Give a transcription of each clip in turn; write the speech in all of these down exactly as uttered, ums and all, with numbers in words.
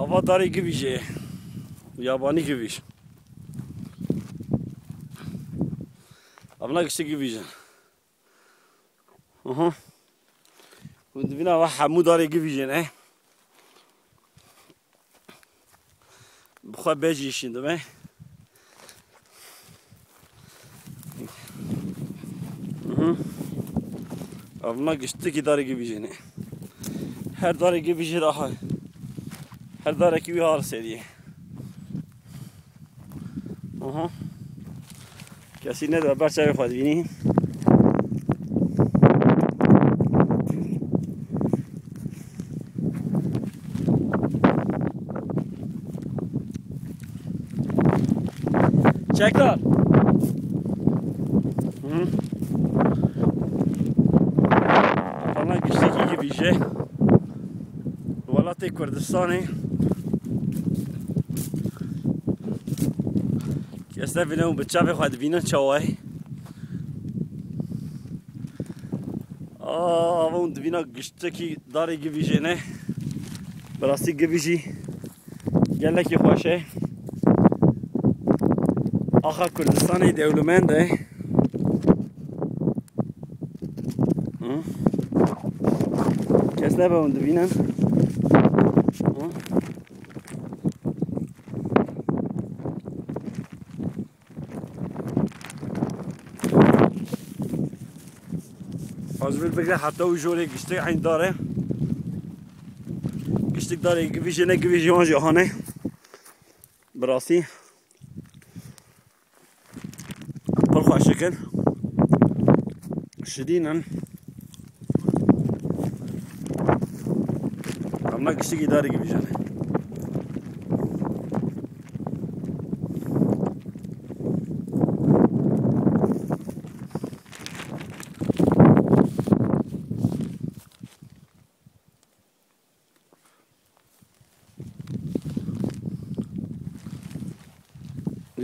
Ava darê givîjê. Yabanî givîj. Evna giştî givîj in. Aha. Hûn dibîna va hemû darê givîjê ne. Bi xwe bejî şîn dime. Mhm. Evna giştikî darê givîjê ne. Her darê givîjê daha. Her darekî wî har seriyê. Aha. Kesî nedibe ber çavê xwe dibînî. Çekdar. Hı. Valla giştekî givîje. Welatê Kurdistanê. Kes nebîne û bi çavê xwe dibînin çawa ye. Aa, hûn dibîna giştekî darê givîjê ne. Bi rastî givîjî gelekî xweş e. Axa Kurdistanê dewlemend e. Hı? Kes nebe hûn dibînin. Hı? Ez vir bigre heta û jorê giştik eyn dare. Giştik darê givîjê ne givîjê wan jî hane. Bi rastî. Pir xweşik in. Şirîn in. Em ne giştikî darê givîjê ne.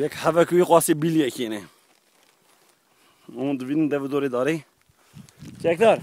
Yek hevek wî qasî bîliyekî ne. Hûn dibînin dev û dorê darê. Çekdar.